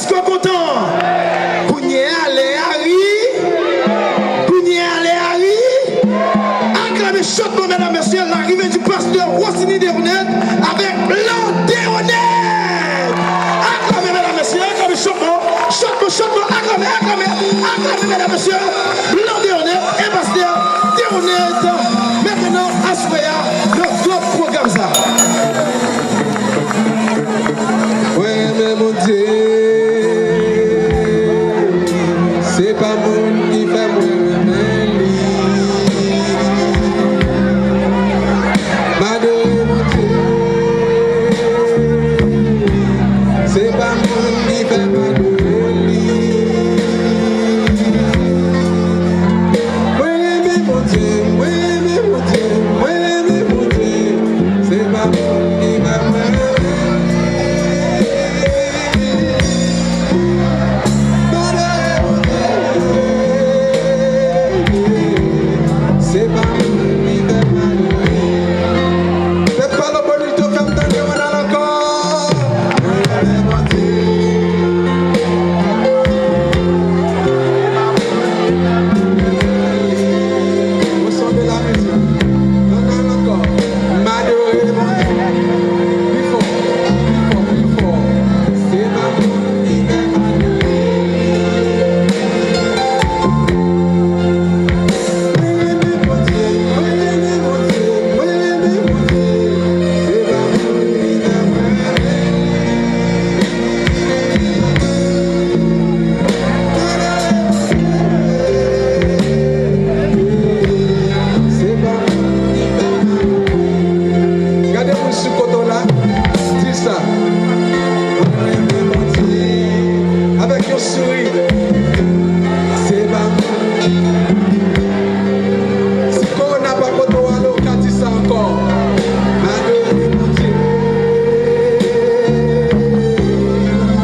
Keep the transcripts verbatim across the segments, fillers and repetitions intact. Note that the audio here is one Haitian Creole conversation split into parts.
Èske w kontan? Kounye a, lè a ri. Kounye a, lè a ri. Aklame chòtman, medam, mesye, larive di pastè Rosiny Deroneth avèk Blan Deroneth. Aklame, medam, mesye, aklame chòtman, chòtman, chòtman, aklame, aklame, aklame, medam, mesye, Blan Deroneth e pastè Deroneth. Mentnan, aswè a, nan lòt pwogram sa. Mwen renmen Bondye, se pa moun ki fè mwen renmen li. M adore Bondye, se pa moun ki fè m adore li. Mwen renmen Bondye, mwen renmen Bondye, mwen renmen Bondye. Se pa moun ki fè mwen renmen. M adore Bondye. Se pa moun ki fè mwen adore. Pèp Palo Bonito, fè m tande, ann al ankò. Mwen renmen Bondye. Au son de la musique. Ann al ankò. M adore Bondye. Pi fò, pi fò, pi fò. Se pa moun ki fè m adore. Mwen renmen Bondye, mwen renmen Bondye, mwen renmen Bondye. Se pa moun ki fè mwen renmen. Gade moun sou kote w la, di sa. Mwen renmen Bondye. Avèk yon souri. Se pa moun. Si kowona pa pote w ale, w ka di sa ankò. M adore Bondye.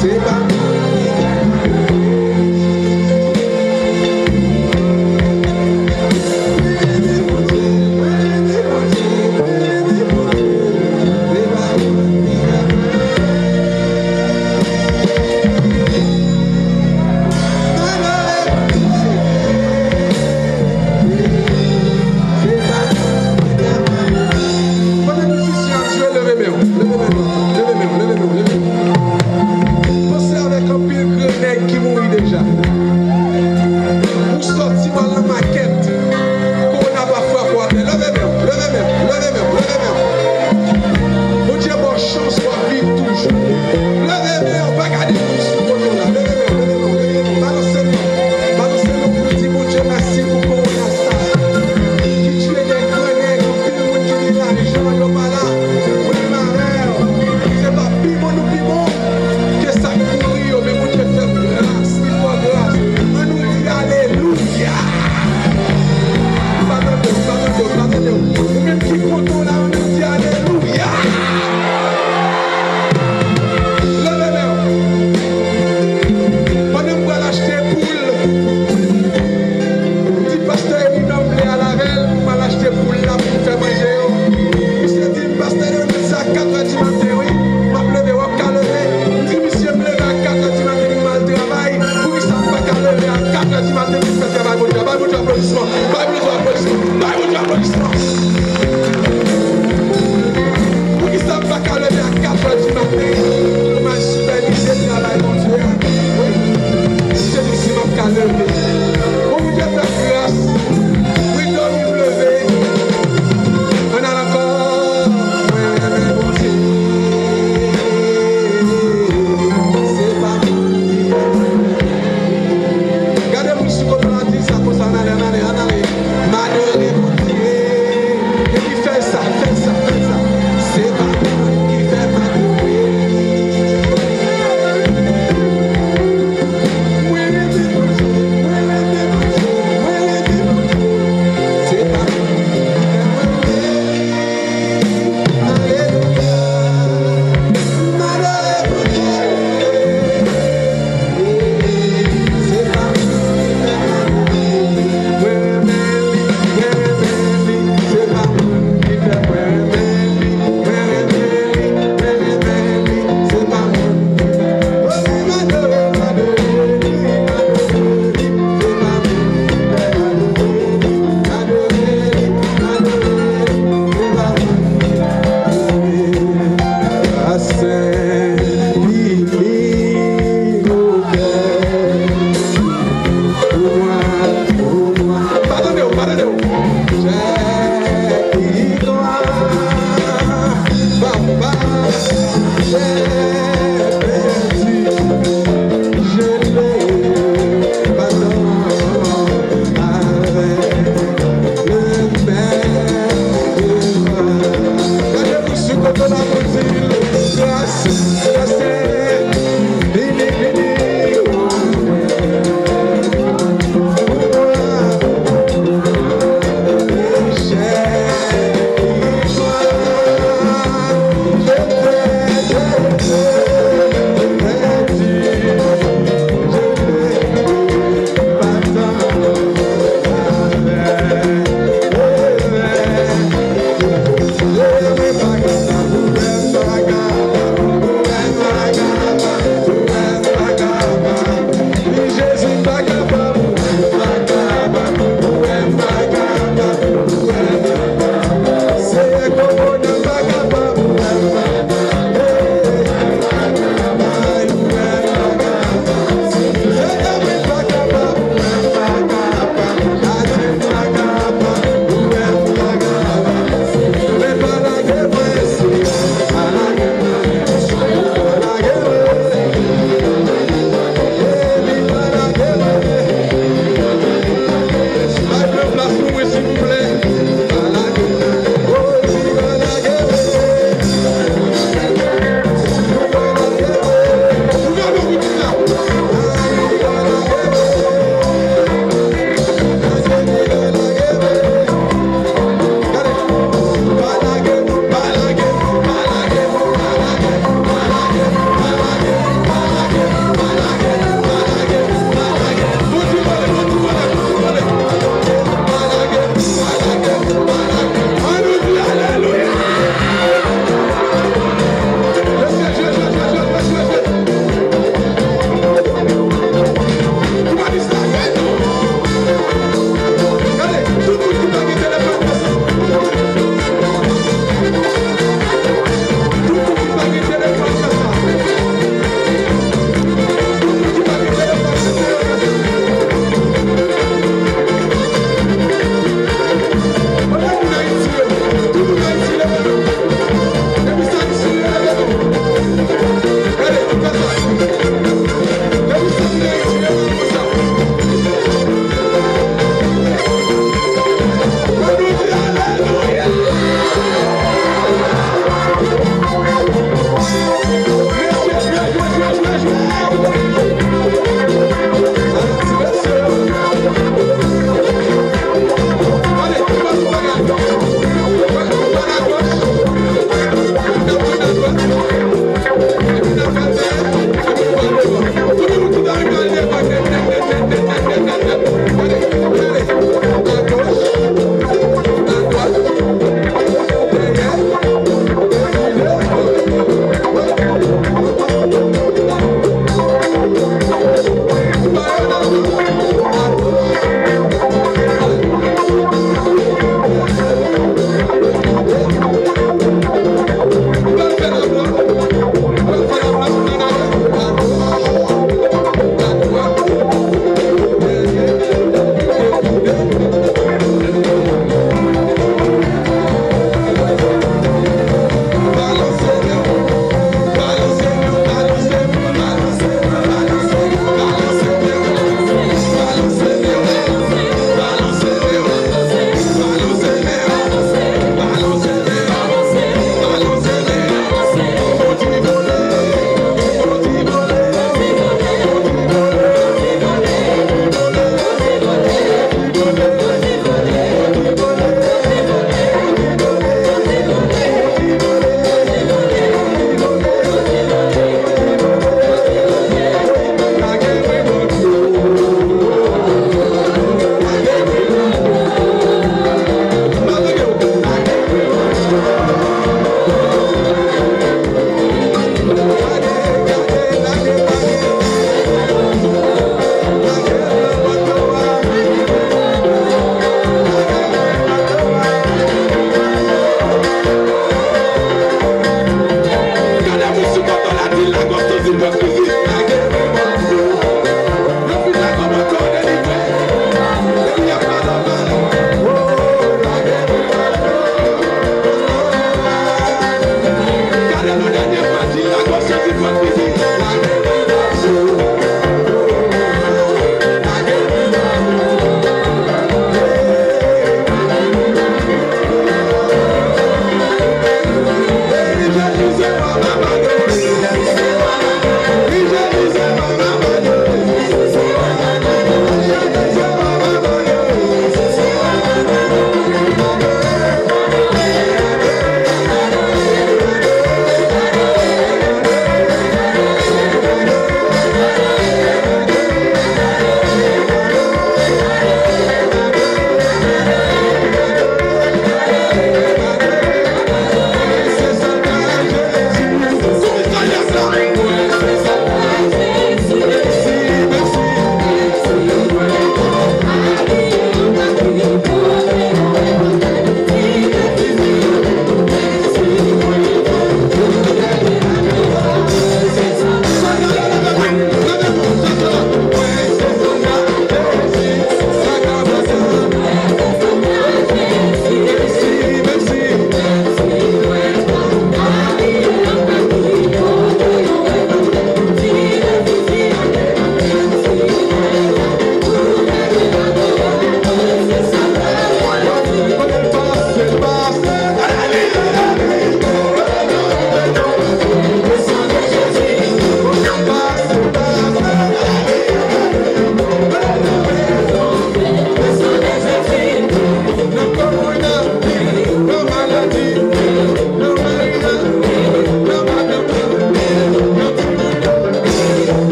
Se pa moun.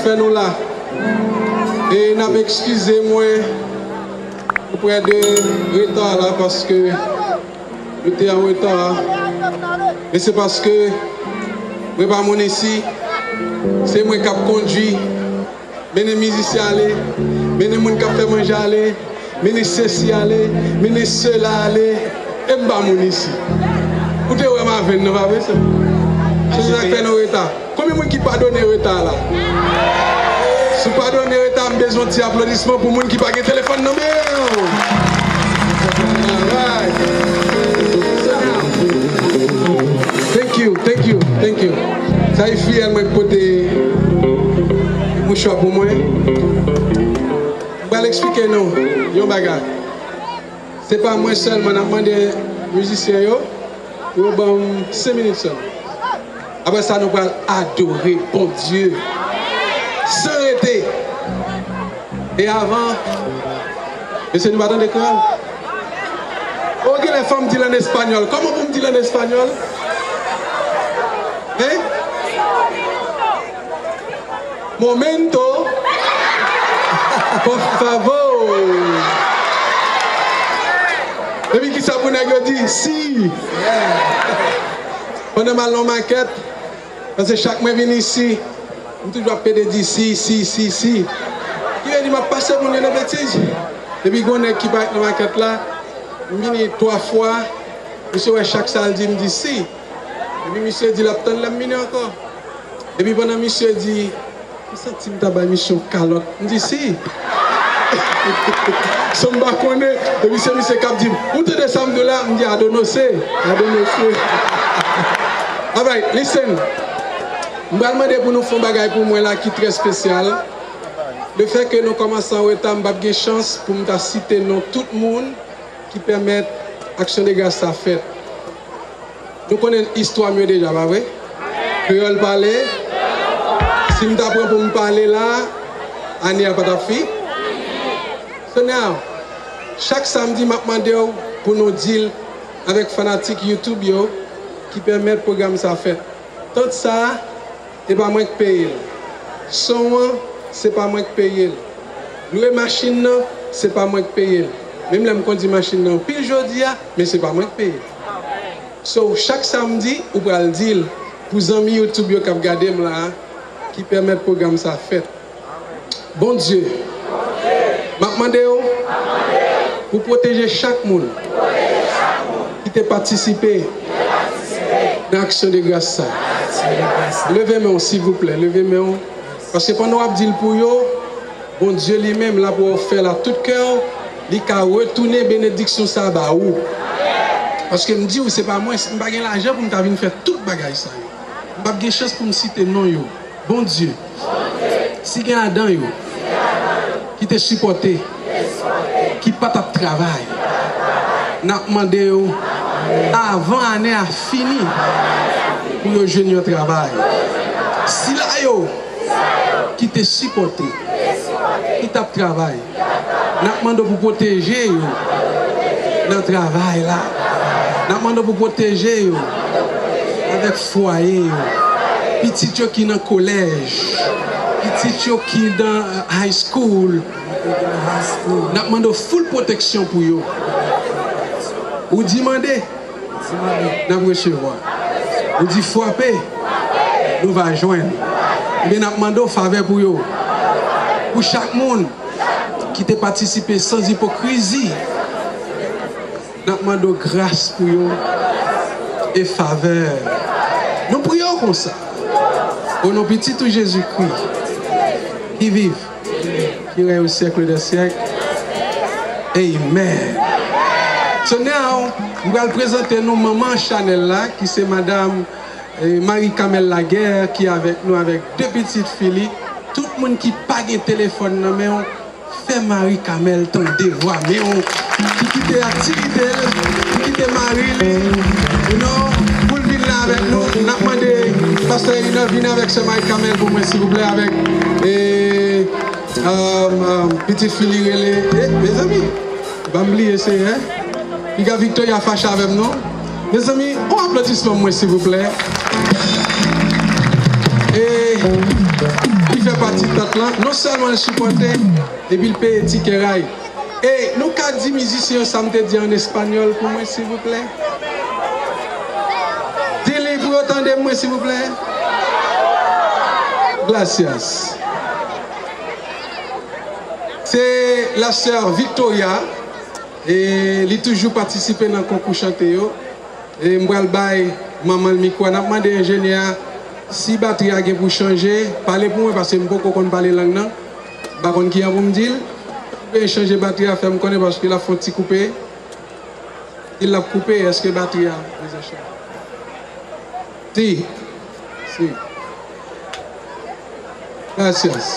Fè nou la. E n ap ekskize mwen oprè de reta la, paske nou te an reta. Men se paske mwen pa moun isi. Se mwen k ap kondui. Mennen mizisyen ale. Mennen moun k ap fè manje ale. Mennen sesi ale. Mennen sela ale. E m pa moun isi. Ou te wè m avè n, non, pa vre, sè? Se sa k fè nou reta. Konbyen moun ki padone reta la? Si w padone reta, m bezwen ti aplodisman pou moun ki pa gen telefòn nan men yo. Alright. Thank you, thank you, thank you. Sa e fiyèl mwen ki pote mouchwa pou mwen. M pral eksplike nou yon bagay. Se pa mwen sèlman, n ap mande mizisyen yo pou yo ban m senk minit sèlman. Apre sa, nou pral adore Bondye san rete. E avan, mesye, nou pa tande kreyòl? O, genlè fò m di l an espanyòl. Kòman pou m di l an espanyòl? Hein? Momento. Por favor. Epi kisa pou nèg yo di? Si. Pandan m al nan makèt, paske chak mwen vin isi, m toujou ap pede di si, si, si, si. Ki vle di m ap pase moun yo nan betiz. Epi gon nèg ki parèt nan makèt la, m vini twa fwa, misye wè chak sa l di m di si. Epi misye di l ap tann lè m vini ankò. Epi pandan misye di, m santi m ta bay misye yon kalòt. M di, si. San m pa konnen. Epi se misye k ap di m, ou tande sa m di w la? M di, adonose. Adonose. Alright, listen. M pral mande pou nou fè yon bagay pou mwen la ki trè espesyal. Lefètke nou kòmanse an reta, m p ap gen chans pou m ta site non tout moun ki pèmèt aksyon de gras sa fèt. Nou konnen istwa m yo deja, pa vre? Kreyòl pale. Si m ta pran pou m pale la, ane a pa t ap fini. So now, chak samdi, m ap mande w pou nou deal avèk fanatik YouTube yo ki pèmèt pwogram sa fèt. Tant sa a, e pa mwen k peye l. Son an, se pa mwen k peye l. Lwe machin nan, se pa mwen k peye l. Menm lè m kondi machin nan anpil jodi a, men se pa mwen k peye l. So, chak samdi, ou pral di l pou zanmi YouTube yo k ap gade m la a, ki pèmèt pwogram sa fèt. Bondye, m ap mande w pou pwoteje chak moun ki te patisipe nan aksyon de gras sa. Leve men w, silvouplè, leve men w. Paske pandan w ap di l pou yo, Bondye li menm l ap wè w fè l ak tout kè w, li ka retounen benediksyon sa a ba ou. Paske m di w, se pa mwen, m pa gen lajan pou m ta vin fè tout bagay sa yo. M p ap gen chans pou m site non yo. Bondye, si gen ladan yo ki te sipòte, ki pa t ap travay, n ap mande yo, avan ane a fini, pou yo jwenn yon travay. Sila yo ki te sipòte, ki t ap travay, n ap mande w pou pwoteje yo nan travay la. N ap mande w pou pwoteje yo avèk fwaye yo. Pitit yo ki nan kolèj, pitit yo ki nan, eh, high school. N ap mande w full pwoteksyon pou yo. Ou di mande, n ap resevwa. Ou di frape, nou va jwenn. Ebyen, n ap mande w favè pou yo. Pou chak moun ki te patisipe sans hypocrisie, n ap mande w gras pou yo e favè. Nou priye w konsa. O non Pitit ou Jezikri, ki viv, ki rèy o syèk dè syèk. Amen. So now, m pral prezante nou manman chanèl la, ki se madanm, eh, Marie Camelle Laguerre, ki avèk nou avèk de pitit fi li. Tout moun ki pa gen telefòn nan men w, fè Marie Camelle tande vwa men w, ki kite aktivite l, ki kite mari li, you know, pou l vin la avèk nou. N ap mande pastè Ina vin avèk sè Marie Camelle pou mwen, silvouplè, avèk, eh, um, um, pitit fi li rele, eh, mezanmi, pa m bliye, Senyè. Piga Victoria fache avè m, non? Mezanmi, yon aplodisman mwen, silvouplè. E, Fè pati tant lan, non sèlman l sipòte, epi l peye tikè ray. E nou ka di mizisyen yo sa m te di an espanyòl pou mwen, silvouplè? Di li pou yo tande mwen, silvouplè. Gracias. Se la sè Victoria, e li toujou patisipe nan konkou chante yo. E m pral bay manman l mikwo a. N ap mande enjenyè a si batri a gen pou chanje. Pale pou mwen, paske m poko konn pale lang nan. M pa konn kijan pou m di l. Si w bezwen chanje batri a, fè m konnen, paske l ap fè yon ti koupe. Di l l ap koupe, èske batri a bezwen chanje? Si. Si. Gracias.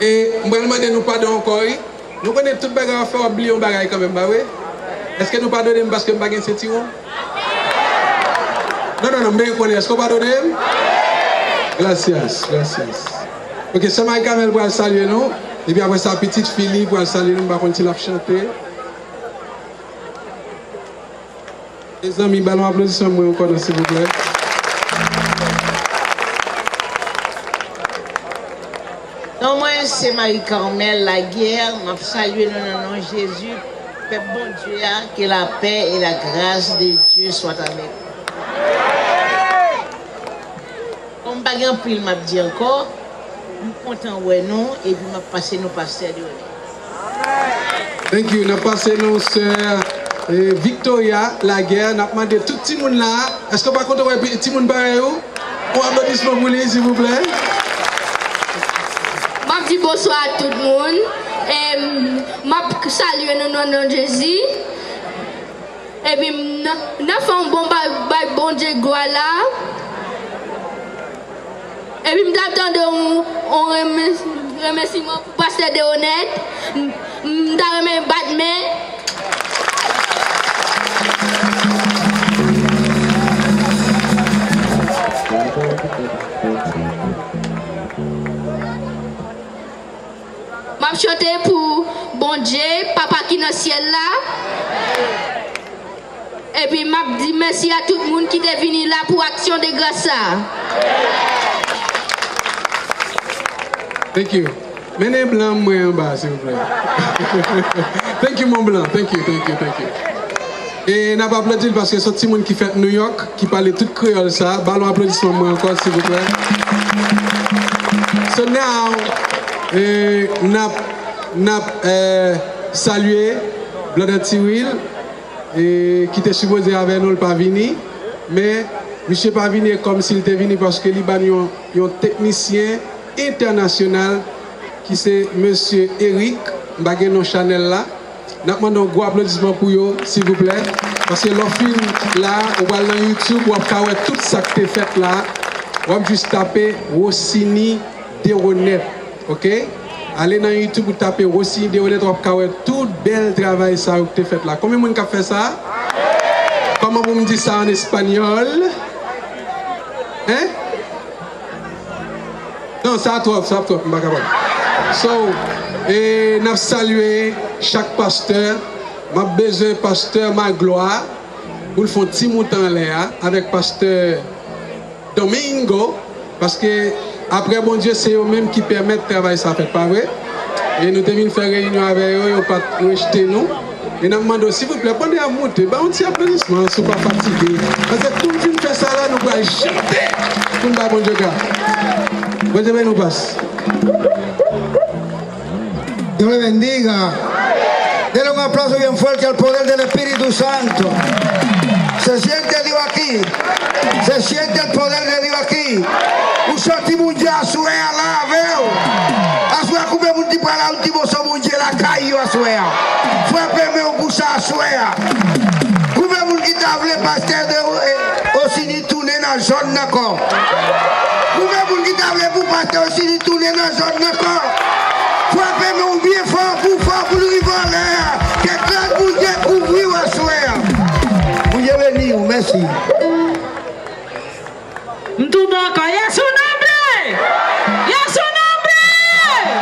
E m pral mande nou padon ankò, wi. Nou konnen tout bagay w ap fè, w ap bliye yon bagay kanmenm, pa vre? Èske nou padone m paske m pa gen sentiwon? Non, non, non, m bezwen konnen, èske w padone m? Gracias, gracias. Ok, sè Marie Carmelle pral salye nou, epi apre sa, pitit fi li pral salye nou, m pa konn si l ap chante. Mezanmi, ba l yon aplodisman mwen ankò non, silvouplè. Non mwen se Marie Carmelle Laguerre, m ap salye nou nan non Jezi, pèp Bondye a, que la paix et la grâce de Dieu soit avec vous. Bon, m pa gen anpil m ap di ankò. M kontan wè nou, epi m ap pase nou pastè Deonè. Thank you. N ap pase nou sè eh, Victoria Laguerre. N ap mande tout timoun la, èske w pa kontan wè pi- timoun parèy ou? Yon aplodisman pou li, silvouplè. M ap di bonswa a tout moun. E m ap salye nou nan non Jezi. Epi m nan, nan fè yon bon bay, bay Bondye glwa la. Epi m t ap tande yon, yon renmè- renmèsiman pou pastè Deonèt. M, m ta renmen bat men. M ap chante pou Bondye, Papa ki nan syèl la. Epi m ap di mèsi a tout moun ki te vini la pou aksyon de gras sa a. Thank you. Mennen blan mwen anba, silvouplè. Thank you, mon blanc. Thank you, thank you, thank you. E n ap aplodi l paske se yon timoun ki fèt New York, ki pale tout kreyòl sa. Ba l yon aplodisman mwen ankò, silvouplè. So now, eh, n ap, n ap eh, salye Blandan Tiwil, eh, ki te sipoze avè nou, l pa vini. Men, misye pa vini, e kòmsi l te vini paske li ba n yon, yon teknisyen entènasyonal ki se mesye Eric, m pa gen non chanèl la. N ap mande yon gwo aplodisman pou yo, silvouplè. Paske lè w fin la, ou pral nan YouTube, w ap ka wè tout sa k te fèt la. W ap jis tape Rossini Deronette, ok? Ale nan YouTube, ou tape Rossini Deronette, w ap ka wè tout bèl travay sa yo k te fèt la. Konbyen moun k ap fè sa? Kòman pou m di sa an espanyòl? Hein? Non, sa twòp, sa twòp, m pa kapab. So, e, n ap salye chak pastè. M ap bezwen pastè Magloire pou l fè yon ti moute anlè a avèk pastè Domingo, paske apre Bondye, se yo menm ki pèmèt travay sa fèt, pa vre? E nou te vin fè reyinyon avè yo, yo pa t rejte nou. E n ap mande w, silvouplè, pandan y ap moute, ba yon ti aplodisman si w pa fatige. Paske kou n fin fè sa la, nou pral chante pou n bay Bondye glwa. Bondye beni w, pas. Dios le bendiga. Dele un aplauso bien fuerte al poder del Espíritu Santo. Se siente Dios aquí. Se siente el poder de Dios aquí. Ou santi Bondye aswè a la avè w. Aswè a, konbyen moun ki pral al di moso Bondye lakay yo aswè a? Frape men w pou sa aswè a. Konbyen moun ki ta vle pastè de, eh, Osini tounen nan zòn nan ankò? Konbyen moun ki ta vle pou pastè Osini tounen nan zòn nan ankò? Frape men w byen fò pou fò pou l rive anlè a. Ke gras Bondye kouvri w aswè a. Bondye beni w. Mèsi. M tou bon ankò. Yes ou non, bre? Yes ou non, bre?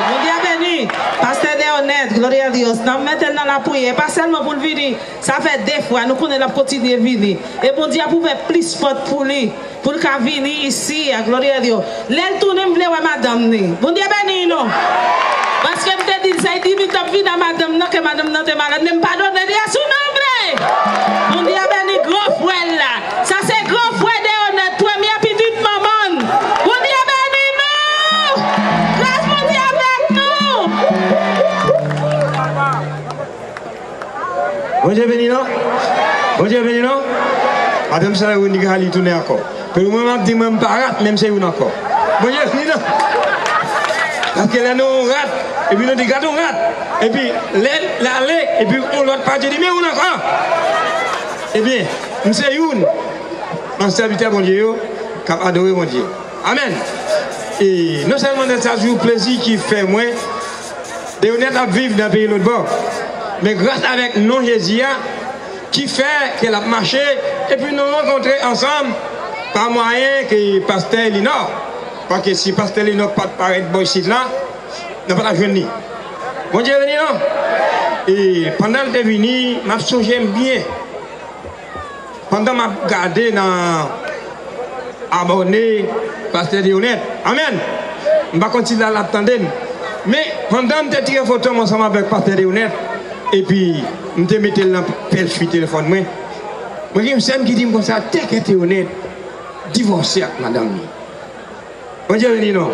Bondye beni. Pastè Deonèt, glorye a N ap mete l nan lapriyè, pa sèlman pou l vini, sa fè de fwa, nou konnen l ap kontinye vini. E Bondye ap ouvè plis pòt pou li, pou l ka vini isi a, glory a Dios. Lè l tounen, m vle wè madanm ni. Bondye beni nou. Paske m te di l, sa e di m t ap vin a madanm nan, ke madanm nan te malad, men m padone li a sou non vre. Bondye beni gran frè l la. Sa se gran frè Deonèt, premye pitit manman l. Bondye beni nou! Gras Bondye avèk nou! Bondye beni non? Bondye beni non? Madanm sa yo ni ka li tounen ankò. Pou mwen, m ap di mwen m pa rat, men m se youn ankò. Bondye beni non? Paske lè nou yon rat, epi nou di gad yon rat, epi lè l ale, epi yon lòt pati di men youn ankò. Ebyen, m se youn nan sèvitè Bondye yo k ap adore Bondye. Amèn. E non sèlman nan sa jou plezi ki fè mwen, Deonèt ap viv nan peyi lòtbò, men gras avèk non Jezi a ki fè ke l ap mache, epi nou rankontre ansanm pa mwayen ke pastè Elinò. Paske si pastè Elinò pa t parèt bò isit la, nou pa t ap jwenn li. Bondye beni non. E pandan l te vini, m ap sonje m byen. Pandan m ap gade nan abòne pastè Deonèt. Amèn. M pa konn si la l ap tande m. Men, pandan m te tire foto m ansanm avèk pastè Deonèt, epi m te mete l nan pèlfi telefòn mwen, mwen gen yon sè m ki di m konsa, tèkè Deonèt divòse ak madanm li. Bondye beni nou.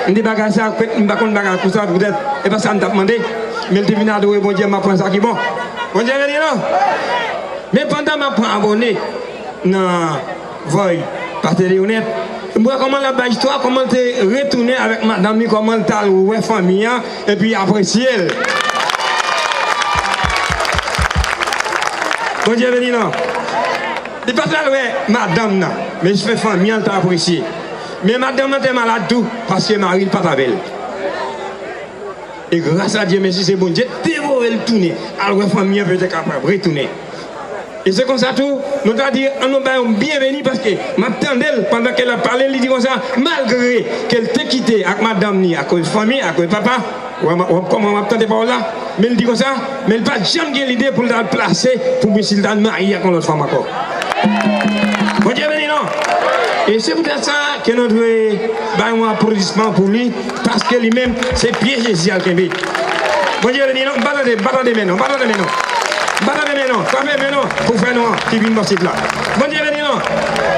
M di bagay sa, kwèt, m pa konn bagay konsa, poutèt, e pa sa m t ap mande. Men l te vin adore Bondye, m ap pran sa ki bon. Bondye beni nou. Men pandan m ap pran abòne nan vòy pastè Leonèt, m wè kòman l ap bay istwa, kòman l te retounen avèk madanm li, kòman l t al wè fanmi an, epi apresye l. Bondye beni nou. Li pa t al wè madanm nan, men se fanmi an l t apresye. Men madanm nan te malad tou, paske mari l pa t avè l. E gras a Dye, men si se Bondye te voye l tounen, al wè fanmi an, petèt kapab retounen. E se konsa tou, nou ta di, ann nou ba yon byenveni, paske m ap tande l, pandan ke l ap pale, li di konsa, malgre ke l te kite ak madanm ni, akoz fanmi, akoz papa, w ap, w ap, kòman w ap tande pawòl la, men l di konsa, men l pa t janm gen lide pou l t al plase, pou si l t al marye ak yon lòt fanm ankò. Bondye beni nou. E se poutèt sa ke nou dwe bay yon aplodisman pou li, paske li menm, se pye Jezi al kenbe. Bondye beni nou. M pa tande, m pa tande men nou, m pa tande men nou. M pa tande men nou. Frape men nou pou frè nou an ki vin bò sit la. Bondye beni nou.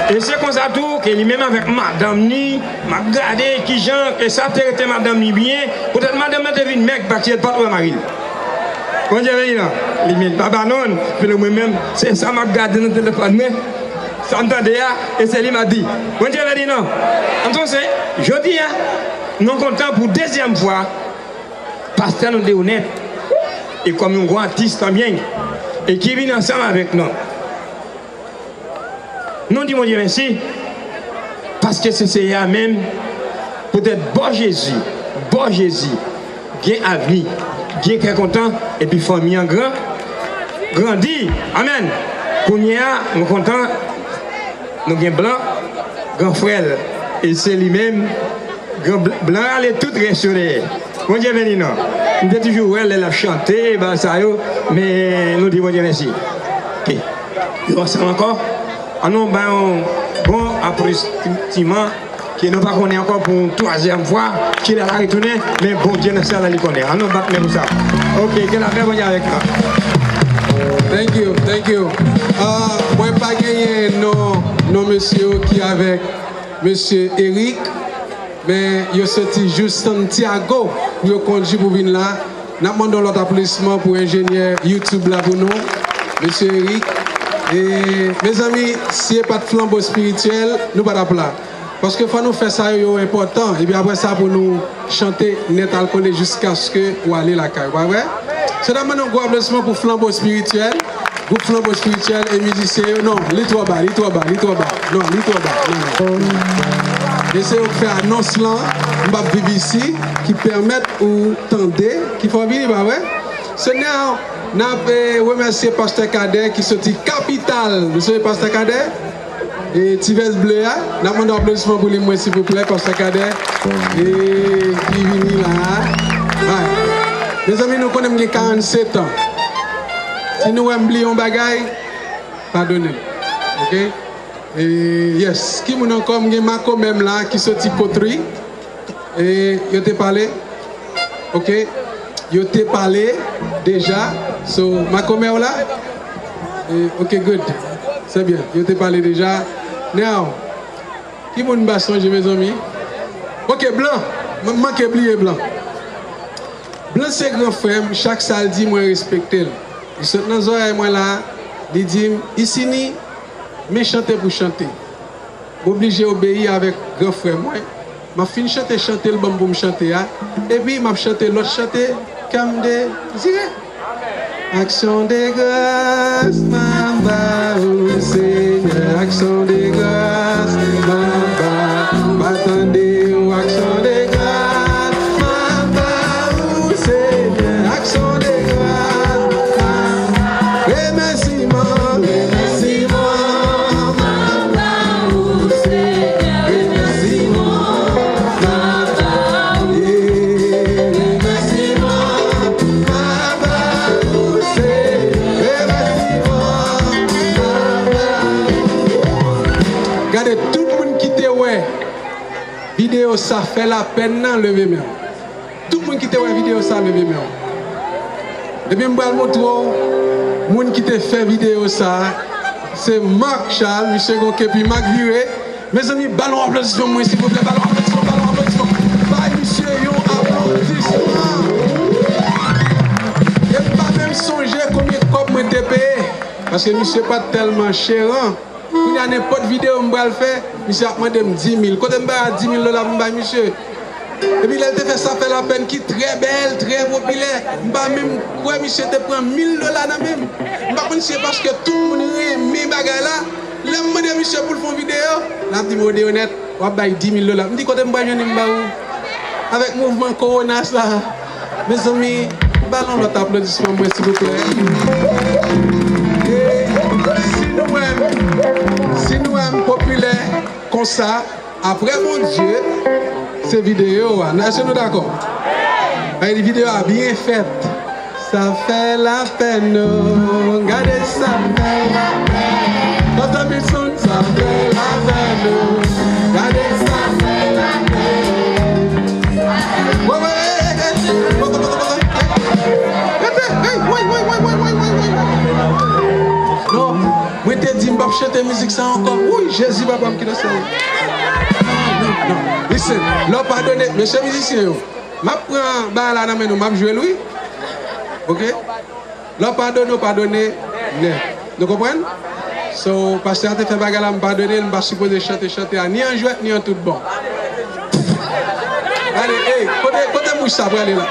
E se konsa tou ke li menm avèk madanm ni, m ap gade kijan ke sa te rete madanm ni byen. Poutèt madanm nan te vin mèg, paske l pa t wè mari l. Bondye beni nou. Li menm pa ba non, epi mwen menm, se sa m ap gade nan telefòn mwen. Sa m tande a, e se li m ap di. Bondye beni nou. Antonse, jodi a, nou kontan pou dezyèm fwa, pastè nou Deonèt, e kòm yon gwo atis tanbyen, e ki vin ansanm avèk nou. Nou di Bondye mèsi, paske se Seyè a menm, poutèt bò Jezi, bò Jezi, gen avni, gen kè kontan, epi fanmi an gran, grandi. Amèn. Kounye a, nou kontan, nou gen blan, gran frè l, e se li menm, gran bl-, blan rale tout rès yo dèyè. Bondye beni nou. M te toujou wè l lè l ap chante, bagay sa yo, men nou di Bondye mèsi. Ok. Yo ansanm ankò. Ann nou ba yon bon aplodiman ke nou pa konnen ankò pou yon twazyèm fwa, kilè l a retounen, men Bondye nan syèl la li konnen. Ann nou bat men pou sa. Ok, ke lapè Bondye avèk nou. Thank you, thank you. Ah, mwen pa genyen non, non mesye yo ki avèk mesye Eric, men yo soti jis Santiago pou yo kondui pou vin la. N ap mande yon lòt aplodisman pou enjenyè YouTube la pou nou, mesye Eric. E, mezanmi, si e pa t flanbo espirityèl, nou pa t ap la. Paske fò nou fè sa yo, yo enpòtan. Epi apre sa, pou nou chante nèt al kole jiskaske ou ale lakay ou, pa vre? So, n ap mande yon gwo aplodisman pou flanbo espirityèl. Gwoup Flanbo Espirityèl e mizisyen yo, non, li twò ba, li twò ba, li twò ba. Non, li twò ba. Non, non. E se yo k fè anons lan, m p ap viv isi, ki pèmèt ou tande, ki fè w vini, pa vre? So now, n ap, eh, remèsye Pastè Kadè ki soti kapital. Nou salye Pastè Kadè. E ti vès ble a, n ap mande aplodisman pou li, mwen, silvouplè, Pastè Kadè. E ki vini la a. Right. Mezanmi, nou konnen m gen karannsetan. Si nou wè m bliye yon bagay, padone m. Oke? E, yes. Ki moun ankò? M gen makomè m la ki soti Potri. E, yo te pale? Oke. Yo te pale deja. So, makomè w la? E, oke, good. Se byen. Yo te pale deja. Now, ki moun m pa sonje, mezanmi? Oke, Blan. M manke bliye Blan. Blan se gran frè m, chak sa l di, mwen respekte l. Li sot nan zòrèy mwen la, li di m, Isini, men chante pou chante. M oblije obeyi avèk gran frè mwen. M ap fin chante chante l ban m pou m chante a, epi m ap chante lòt chante kè m dezire. Aksyon de gras m ap ba ou, Senyè, aksyon de gras m ap ba ou, m pa tande w, aksyon de gras m ap ba ou, Senyè, aksyon de gras m ap ba ou, remèsiman, remèsiman m ap ba ou, Senyè, remèsiman m ap ba ou, remèsiman m ap ba ou, Senyè, remèsiman m ap ba ou. Gade, tout moun ki te wè videyo sa fè lapèn nan, leve men w. Tout moun ki te wè videyo sa, leve men w. Epi m pral montre w moun ki te fè videyo sa. Se Marc Charles, misye gon kepi Marc vire. Mezanmi, ba l yon aplodisman mwen, silvouplè, ba l yon aplodisman, ba l yon aplodisman. Bay misye yon aplodisman. E m pa menm sonje konbyen kòb mwen te peye, paske misye pa t tèlman cheran. Kounye a, nenpòt videyo m pral fè, misye ap mande m di mil. Kote m bay a di mil dola pou m bay misye? Epi lè l te fè Sa fè lapèn ki trè bèl, trè popilè, m pa menm kwè misye te pran mil dola nan men m. M pa konn si se paske tout moun renmen bagay la. Lè m mande misye pou l fè yon videyo, l ap di m, Odeyonèt, w ap bay di mil dola. M di, kote m pral jwenn li m ba ou? Avèk mouvman kowona sa, mezanmi, ba l yon lòt aplodisman mwen, silvouplè. E si nou wè m, si nou wè m popilè konsa, apre Bondye, se videyo a. Èske nou dakò? Bay videyo a byen fèt. Sa fè lapèn, o, gade sa fè lapèn. Kontan Wilson, sa fè lapèn, o, gade sa fè lapèn. Wè, wè, wè, wè, wè. Rete, hey, woy, woy, woy. Non, mwen te di m p ap chante mizik sa ankò. Woy, Jezi, papa m ki nan syèl. Non, non, non. Listen, lè w padone, mesye mizisyen yo, m ap pran bagay la nan men nou, m ap jwe l, wi. Oke? Lè w padone, w padone nèt. Nou konprann? So, pastè a te fè bagay la, m padone l, m pa sipoze chante chante a, ni an jwèt, ni an tout bon. Gade, ey, kote, kote mouch sa prale la?